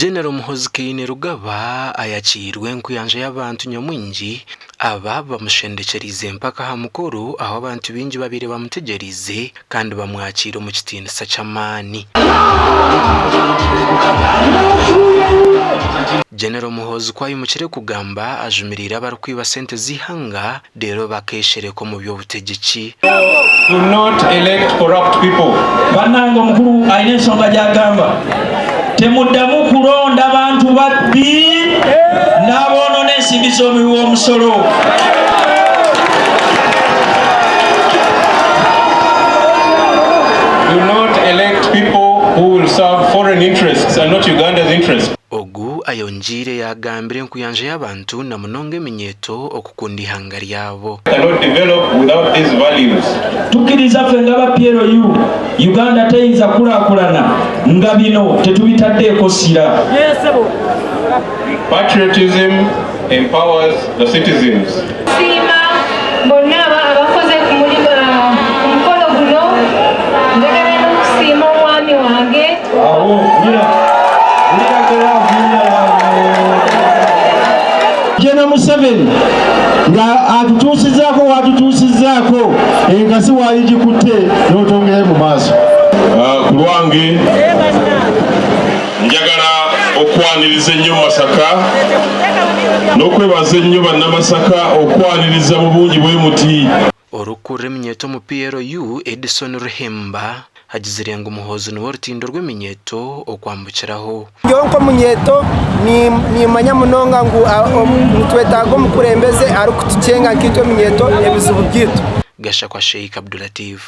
General Muhoozi Kainerugaba ayakiirwe enkuyanja y'abantu nyamwingi aba bamushendekyereize mpaka aha mukoro ahu abantu baingi babaire bamutegyereize kandi bamwakiire omu kitiinisa ky'amaani. General Muhoozi ku aimukire kugamba ajumiriire abarikwiba sente z'eihanga reero bakeeshereka omu by'obutegyeki. Do not elect corrupt people. Banange omukulu alina ensonga gyagamba temuddamu kulonda bantu babbi n'aboonona ensimbi z'omuwi w'omusolo. Do not elect people who will serve foreign interests and not Uganda's interests. Ogu ayongyeire yaagambira enkuyanja y'abantu na munonga eminyeeto okukunda eihanga ryabo. Cannot develop without these values. Tukkiriza ffe nga aba PLU, Uganda teyinza kukulaakulana nga bino tetubitaddeeko ssira. Patriotism empowers the citizens. Nsiima bonna abakoze ku mukolo guno. Njagala n'okusiima omwami wange. General Museveni nga atutuusizaako watutuusizaako enkasi waligikutte n'otongerayo mu maaso. Ah, ku lwange njagala okwaniriza ennyo Masaka n'okwebaza ennyo Bannamasaka okwaniriza mu bungi bwe muti. Orikukurira eminyeeto omu PLU, Edison Ruhemba, agizire ngu Muhoozi niwe orutindo rw'eminyeeto okwambukiraho. Nyowe nk'omunyeeto nimanya munonga ngu nitwetaaga omukurembeze arikutukyenga nkaitwe eminyeeto ebizibu byaitu. Gashakwa Sheikh Abdulatif.